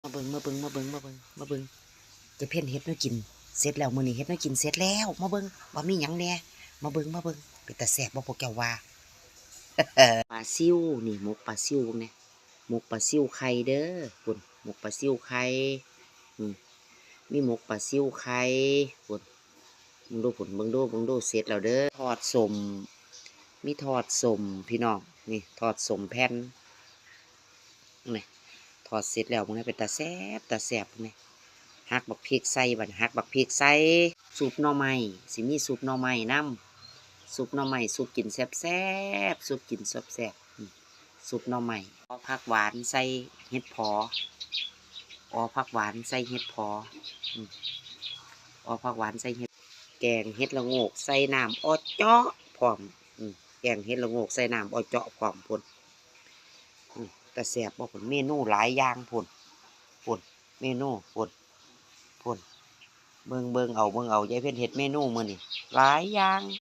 ມາເບິ່ງ ມາເບິ່ງ ມາເບິ່ງ ມາເບິ່ງ ມາເບິ່ງ ຈະເພັນເຮັດແນວກິນເສັດແລ້ວ ມື້ນີ້ເຮັດແນວກິນເສັດແລ້ວ ມາເບິ່ງວ່າມີຫຍັງແດ່ ມາເບິ່ງ ມາເບິ່ງ ເປັນຕາແຊບບໍ່ພວກເຈົ້າວ່າ? ປາຊິວ ນີ້ໝົກປາຊິວເບິ່ງແດ່ ໝົກປາຊິວໄຂ່ເດີ ພຸ້ນ ໝົກປາຊິວໄຂ່ ອືມ ມີໝົກປາຊິວໄຂ່ ພຸ້ນ ເບິ່ງດູພຸ້ນ ເບິ່ງດູ ເບິ່ງດູ ເສັດແລ້ວເດີ ທອດສົ້ມ ມີທອດສົ້ມພີ່ນ້ອງ ນີ້ທອດສົ້ມແຜ່ນ ນີ້ ທອດເສັດແລ້ວ ເບິ່ງແດ່ ເປັນຕາແຊບ ຕາແຊບ ເບິ່ງແດ່ ຫັກບັກພິກໃສ່ ບັດນີ້ຫັກບັກພິກໃສ່ ຊຸບໜໍ່ໄມ້ ຊິມີຊຸບໜໍ່ໄມ້ນຳ ຊຸບໜໍ່ໄມ້ ຊຸບກິນແຊບໆ ຊຸບກິນແຊບໆ ອືມ ຊຸບໜໍ່ໄມ້ ເອົາຜັກຫວານໃສ່ເຫັດເຜາະ ເອົາຜັກຫວານໃສ່ເຫັດເຜາະ ອືມ ເອົາຜັກຫວານໃສ່ເຫັດ ແກງເຫັດລະໂງກໃສ່ນ້ຳເອາະເຈາະພ້ອມ ອືມ ແກງເຫັດລະໂງກໃສ່ນ້ຳເອາະເຈາະພ້ອມພຸ້ນ ອືມ ຕາແຊບບໍ່ພຸ້ນ ເມນູຫຼາຍຢ່າງພຸ້ນ ພຸ້ນ ເມນູ ພຸ້ນ ພຸ້ນ ເບິ່ງ ເບິ່ງເອົາ ເບິ່ງເອົາ ຍາຍເພັນເຮັດເມນູມື້ນີ້ຫຼາຍຢ່າງ